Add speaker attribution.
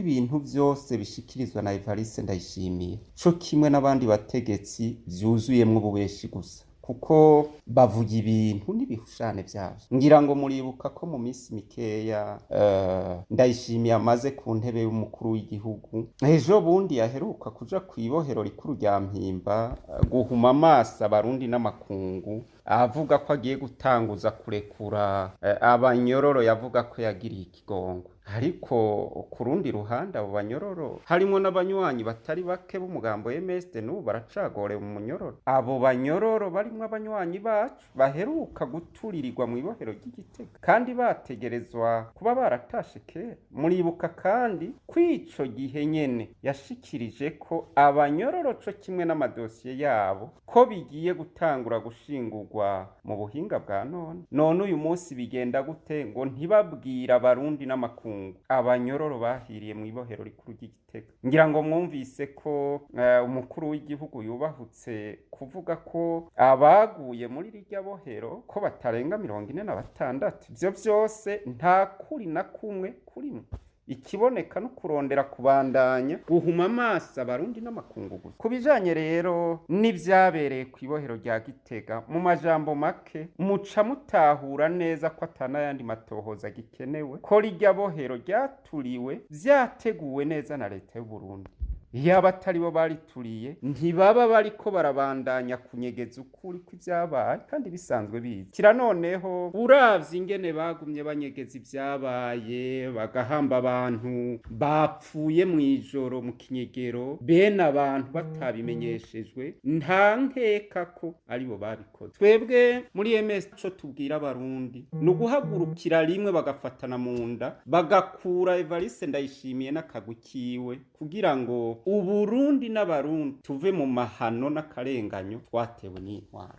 Speaker 1: Ibintu vyose bishikirizwa na Evariste Ndayishimiye co kimwe n'abandi bategetsi vyuzuyemwo ububeshi gusa, kuko bavuga ibintu n'ibihushane vyavyo. Ngira ngo muribuka ko mu minsi mikeya Ndayishimiye amaze ku ntebe y'umukuru w'igihugu, ejo bundi yaheruka kuja kw'ibohero rikuru rya Mpimba guhuma amaso Abarundi n'amakungu, avuga ko agiye gutanguza kurekura abanyororo yavuga ko yagiriye ikigongo. Ariko ku rundi ruhande, abo banyororo harimwo n'abanywanyi batari bake b'umugambo MSD n'ubu baracagorewe mu munyororo. Abo banyororo barimwo abanywanyi bacu baheruka guturirirwa mw'ibohero ry'Igitega kandi bategerezwa kuba baratashe kera. Muribuka kandi kw'ico gihe nyene yashikirije ko abanyororo co kimwe n'amadosiye yabo ko bigiye gutangura gushingurwa mu buhinga bwa none. None uyu munsi bigenda gute ngo ntibabwire Abarundi n'amakungu abanyororo bahiriye mw'ibohero rikuru ry'Igitega? Ngira ngo mwumvise ko umukuru w'igihugu yubahutse kuvuga ko abaguye muri rirya bohero ko batarenga 46. Ivyo vyose nta kuri na kumwe kurimwo. Ikiboneka no kurondera kubandanya guhuma amaso Abarundi n'amakungu gusa. Ku bijanye rero n'ivyabereye kw'ibohero rya Gitega, mu majambo make muca mutahura neza ko atanayandi matohoza agikenewe, ko rirya bohero ryaturiwe vyateguwe neza na leta y'Uburundi. Iyaba atari bo barituriye, ntibaba bariko barabandanya kunyegeza ukuri kw'ivyabaye kandi bisanzwe bizi. Kira noneho uravye ingene bagumye banyegeza ivyabaye, bagahamba abantu bapfuye mw'ijoro mu kinyegero, bene abantu batabimenyeshejwe, nta nkeka ko aribo babikoze. Twebwe muri MS ico tubwira Abarundi ni uguhagurukira rimwe bagafatana mu nda, bagakura Evariste Ndayishimiye n'akagwi kiwe, kugira ngo Uburundi n'Abarundi tuve mu mahano n'akarenganyo twatewe n'intwaro.